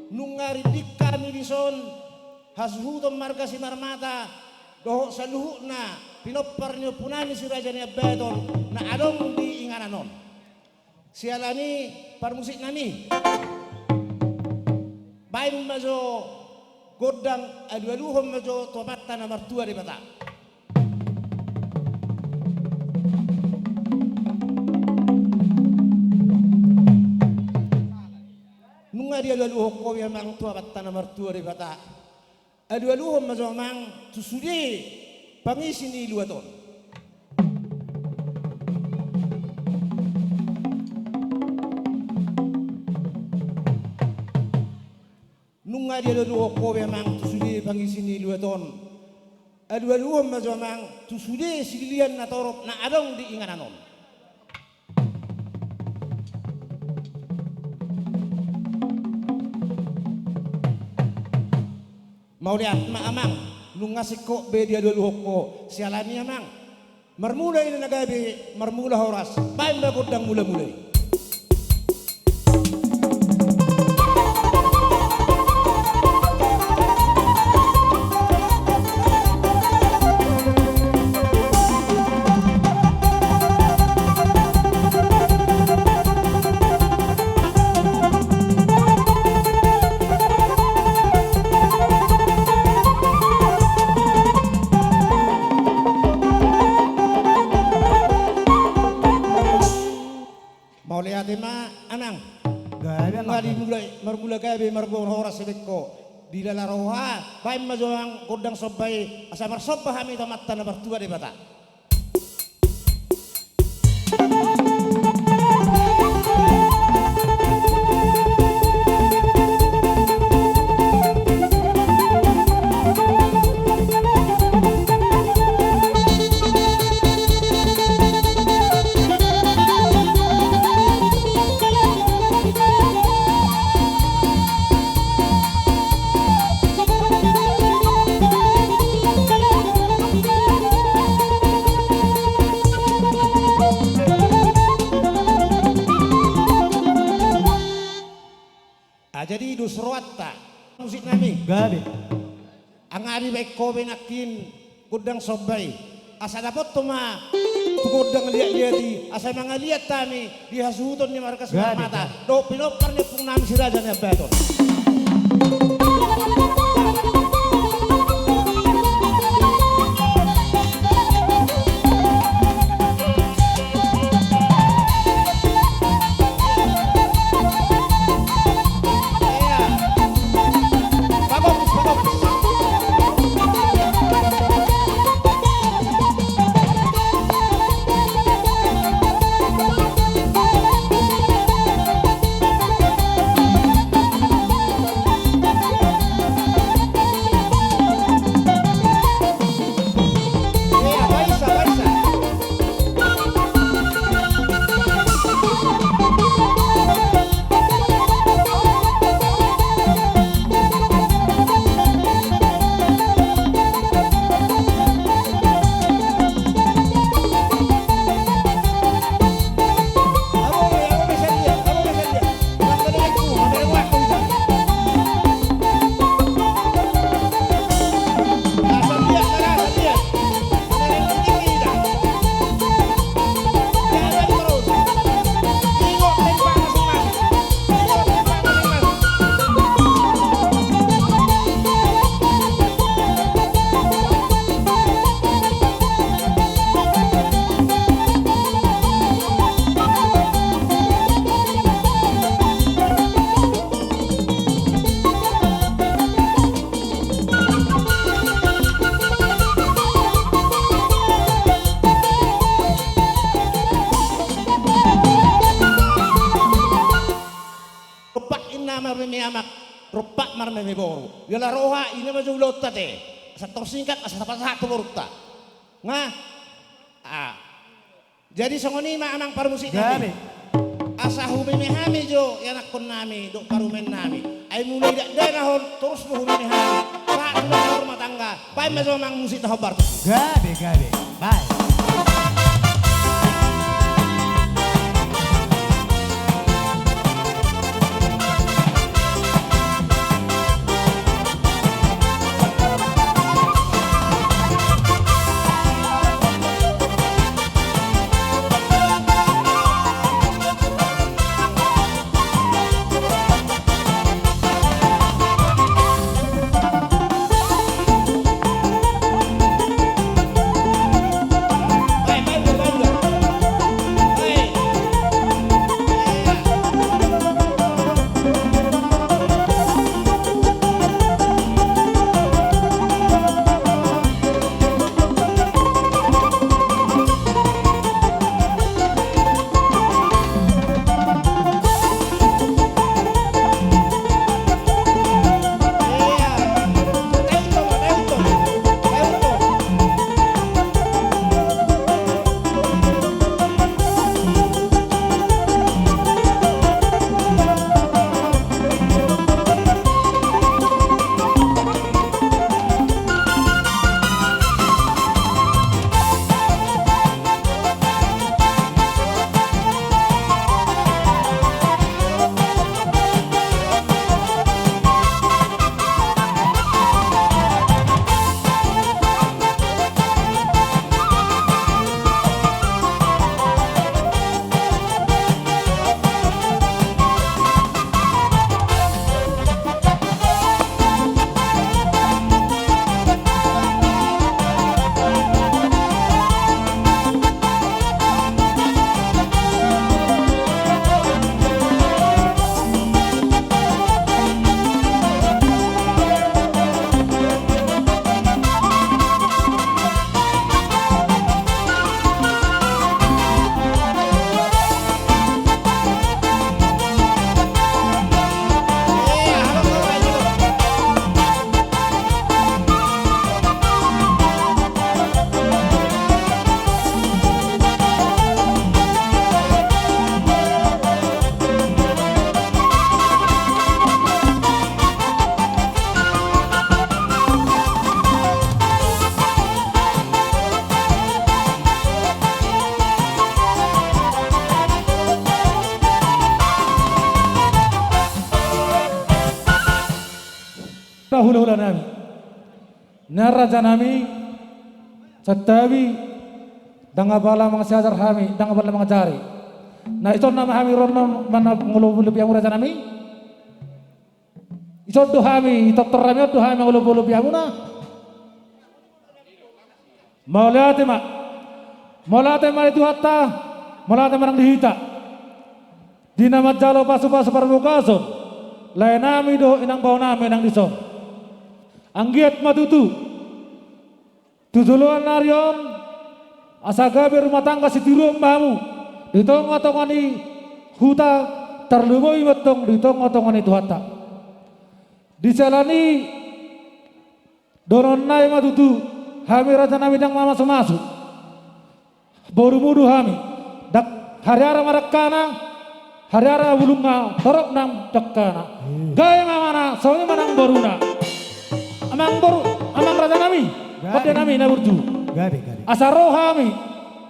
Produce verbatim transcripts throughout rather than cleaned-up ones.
Nunga ringgit hami dison hasuhuton marga Simarmata dohot saluhutna pinompar ni ompunami si Raja Nai Ambaton na adong di inganan on. Siala ni i parmusiknami, baen ma jo gondang, alualuhon ma jo tu Amanta na martua Debata. Nunga dialualuhon ho be amang tu Amanta na martua Debata. Alualuhon ma jo amang tu sude pangisi ni luat on. Nunga dialualuhon ho be amang tu sude pangisi ni luat on. Alualuhon ma jo amang tu sude sililian na torop na adong di inganan on. Mauliate ma amang, nunga singkop be dialualuhon ho, siala ni i amang. Marmula ina na gabe, marmula horas, baen ma gondang mulamula i. Mauliate ma amang. Gabe, amang. Nunga dimulai, marmula gabe, marmula horas, sian ho dilala roha, baen ma jo amang gondang somba i, asa marsomba hami tu Amanta na martua Debata. Ah, jadi dos rohanta, musiknami. Gabe. Nunga dibaen ho be nangkin gondang somba i. Asa dapothon ma tu gondang liatliat i, asa mangaliat hami di hasuhuton ni marga Simarmata. Gabe. Dohot pinompar ni ompungnami si Raja Nai Ambaton. Rompak ninna marmeme amak, rompak marmeme boru. Jala roha i ma jo ulaonta ate. Asa tarsingkat, asa tapasahat tu borunta. Nga. Ah. Jadi songon i ma amang parmusiknami. Gabe. Asa humeme hami jo ianakkonnami dohot parumaennami. Ai mula idakdanak on torus ma humeme hami. Sahat tu rumah tangga. Baen ma jo amang musik na hombar. Gabe, gabe. Baen. Nian rajanami, santabi, ndang apala mangasiajar hami, ndang apala mangajari. Na dison nama hami ro on mangolopi-lopi hamu rajanami. Dison do hami, di tortor nami on do hami mangolopi-lopi hamuna. Mauliate ma. Mauliate ma di Tuhanta, mauliate ma nang di hita. Di na manjalo pasu-pasu parbagason, laenami dohot inang baonami nang dison. Anggiat ma tutu tu joloan ni ari on, asa gabe rumah tangga sitiruon ma hamu di tonga-tonga ni huta, tarlumobi ma antong di tonga-tonga ni Tuhanta. Di siala ni dohonon nai ma tutu, hami rajanami ndang mamasu-masu. Borumu do hami. Ndang hariara ma dangkana, hariara ma bulungna, torop nang dangkana. Hmm. Gabe ma amana, songon i ma nang boruna. Amang boru, amang rajanami, gabe, bondenami na burju. Gabe, gabe. Asa ro hami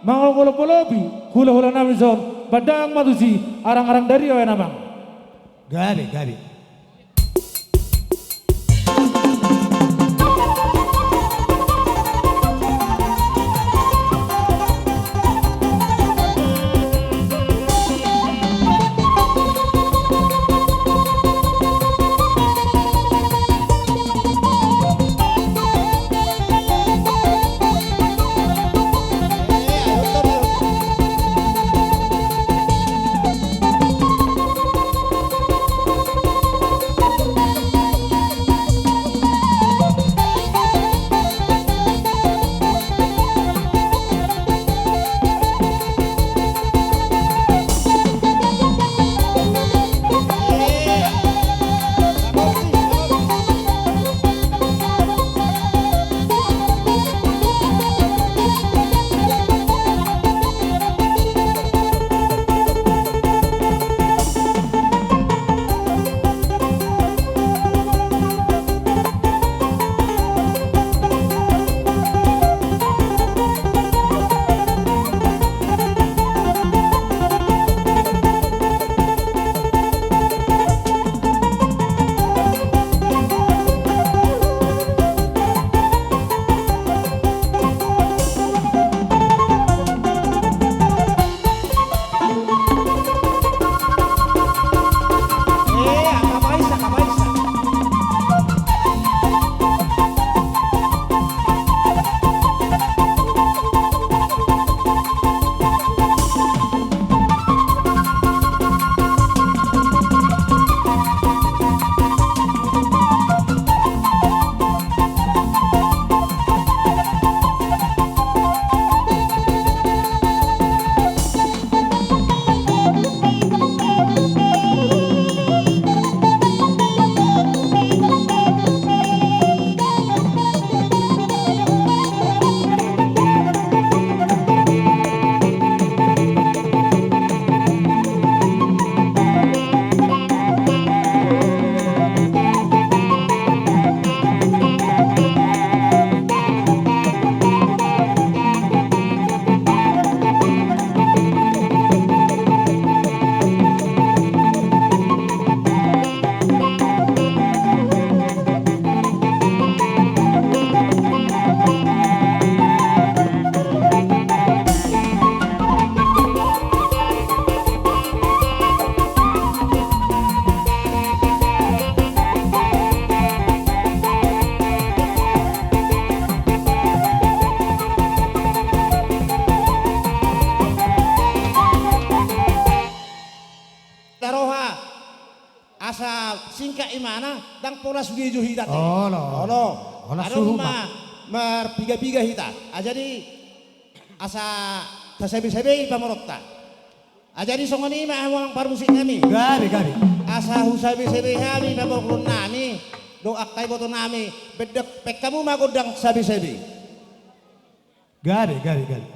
mangolop-olopi hula-hula nami dison, bahen damang ma tusi arang-arang dari on amang. Gabe, gabe. Taroha. Asa singkat imana, ndang pola sude jo hita te. Olo. Olo. Olo. Adong suhu ma, ma marpiga-piga hita. Ah, jadi asa tasabe-sabei pamoruonta. Ah, jadi songon i ma hamu amang parmusik nami. Gabe, gabe. Asa husabe-sabei hami pamoruon nami dohot angka iboto nami, baen hamu ma gondang sabe-sabei. Gabe, gabe, gabe.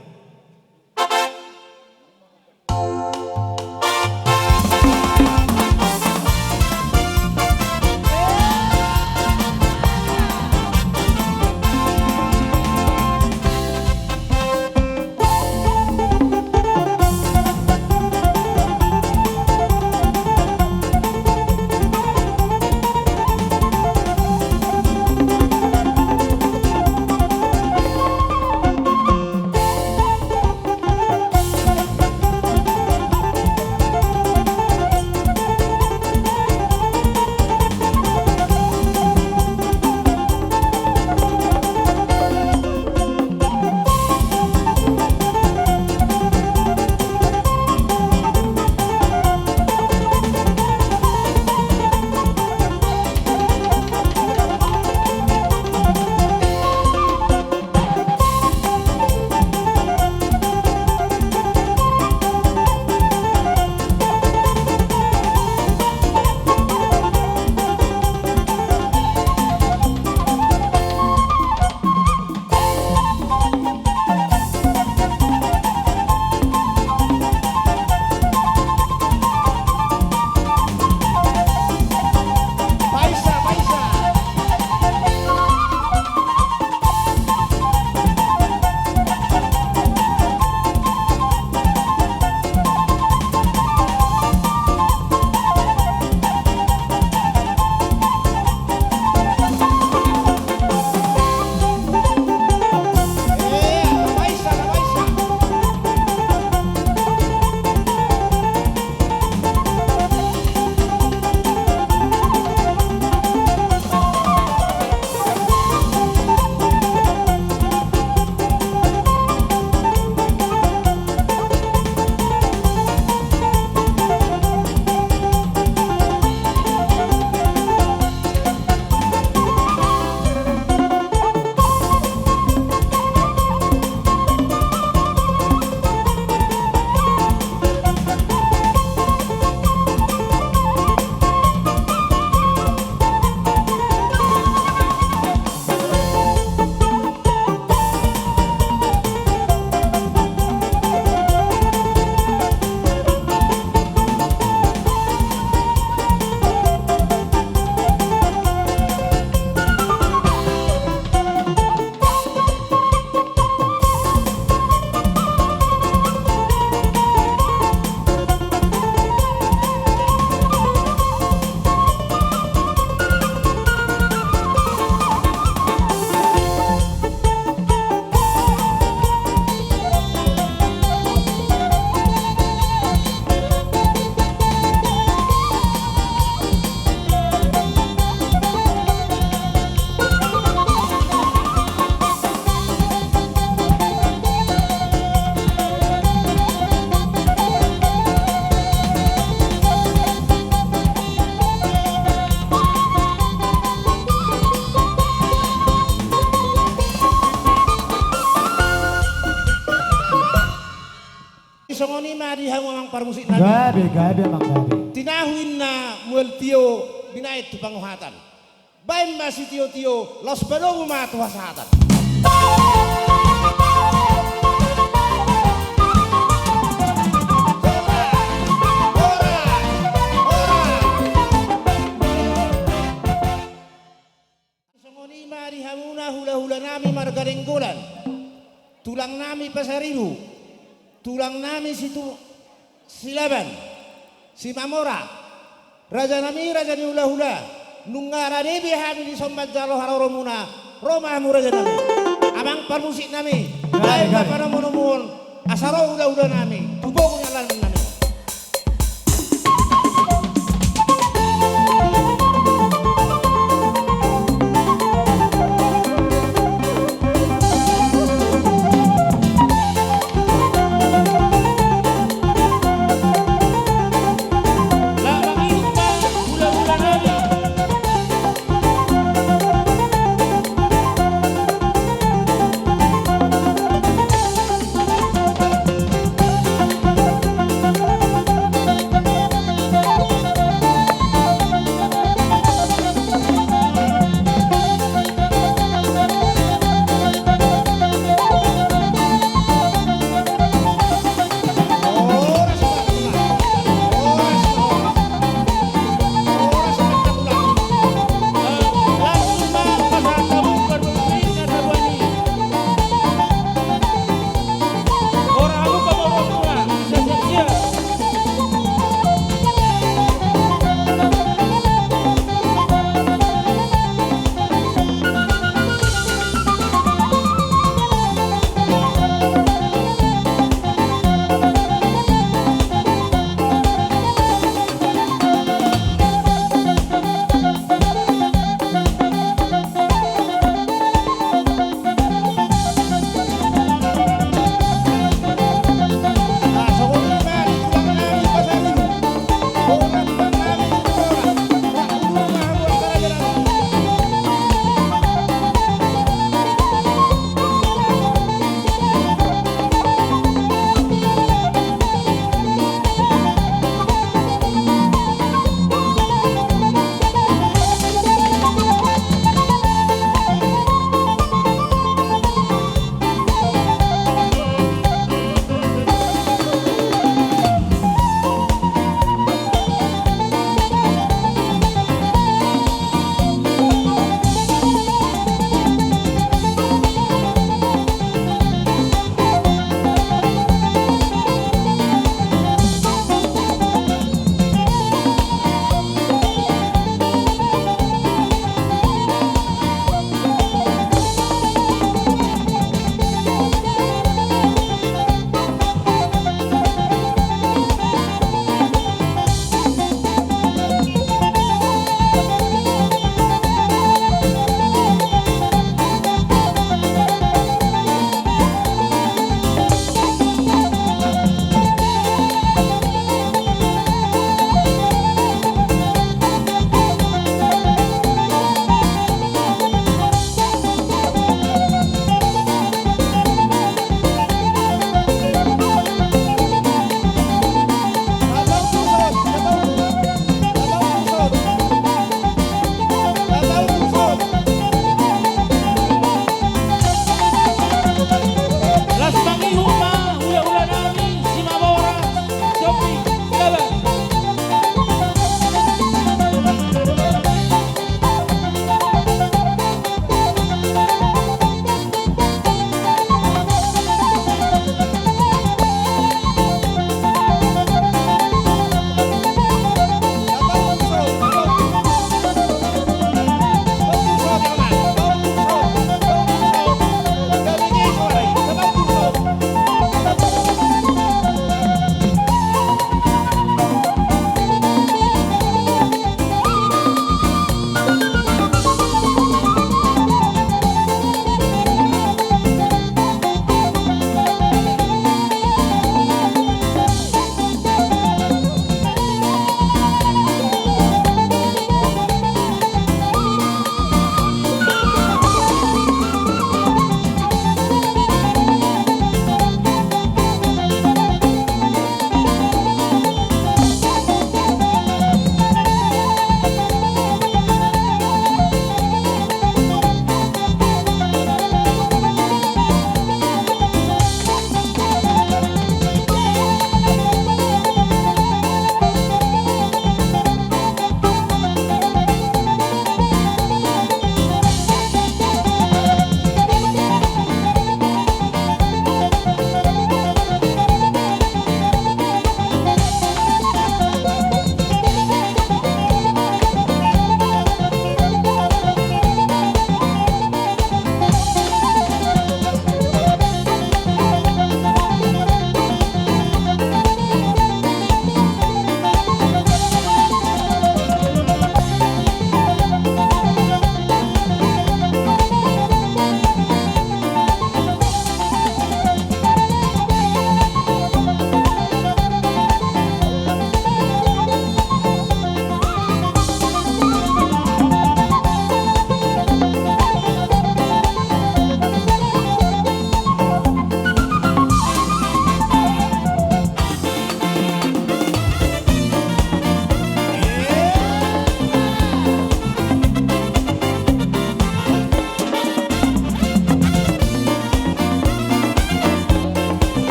Parmusik nami. Gabe, gabe, amang, gabe. Tinahu inna mual tio, binaen tu pangohatan. Baen ma sitiotio, laos padomu ma tu hasahatan. Horas, horas, horas. Songon i ma di hamuna hulahula nami marga Nainggolan, tulang nami Pasaribu, tulang nami Situ-, Silaban, Simamora, raja nami, raja ni hulahula, nunga rade be hami dison manjalo haroromuna, ro ma hamu raja nami. Amang parmusik nami, baen ma panomunomuon, asa ro hulahula nami, tu bogu ni alaman nami.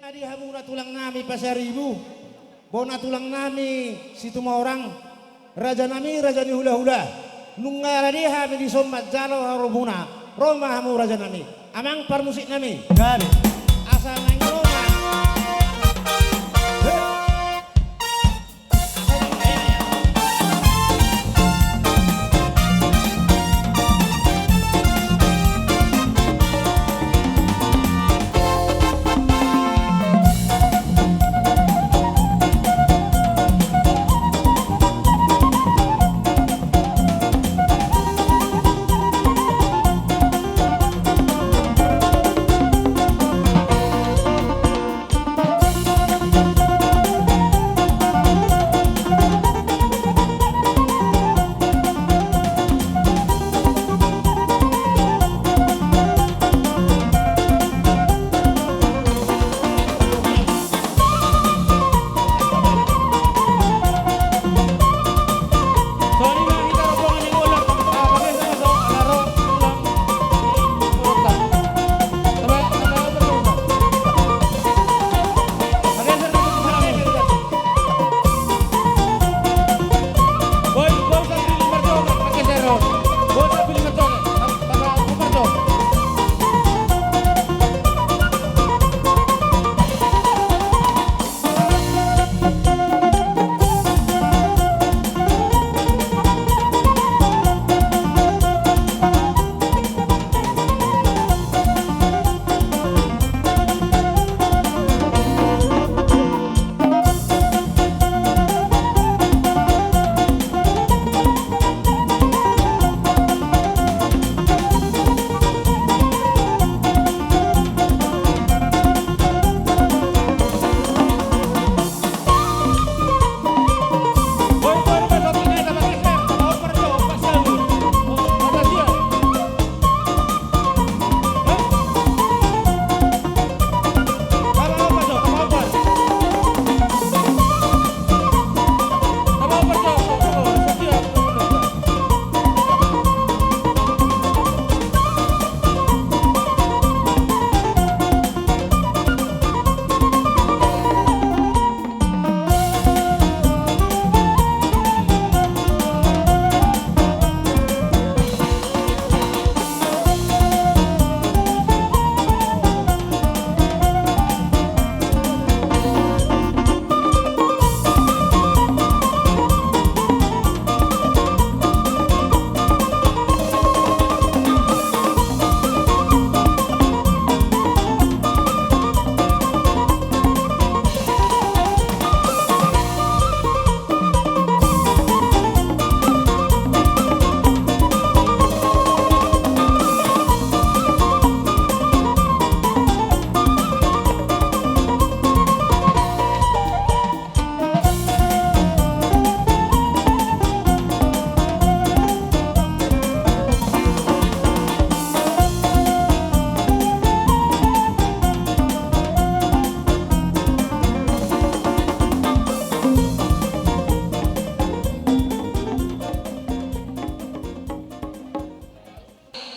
Jadi hamuna tulang nami Pasaribu, bona tulang nami Situmorang, raja nami, raja ni hula-hula. Nunga rade hami dison manjalo haroromuna, ro ma hamu raja nami. Amang parmusik nami. Gabe. Asa naeng ro ma.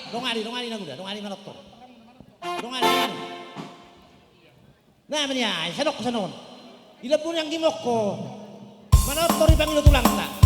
Dongani, dongani na guda, dongani manortor. Dongani, dongani. Na, mania, sadok sanon. Di lambung ni anggi mongko. Manortor dipangido tulangta.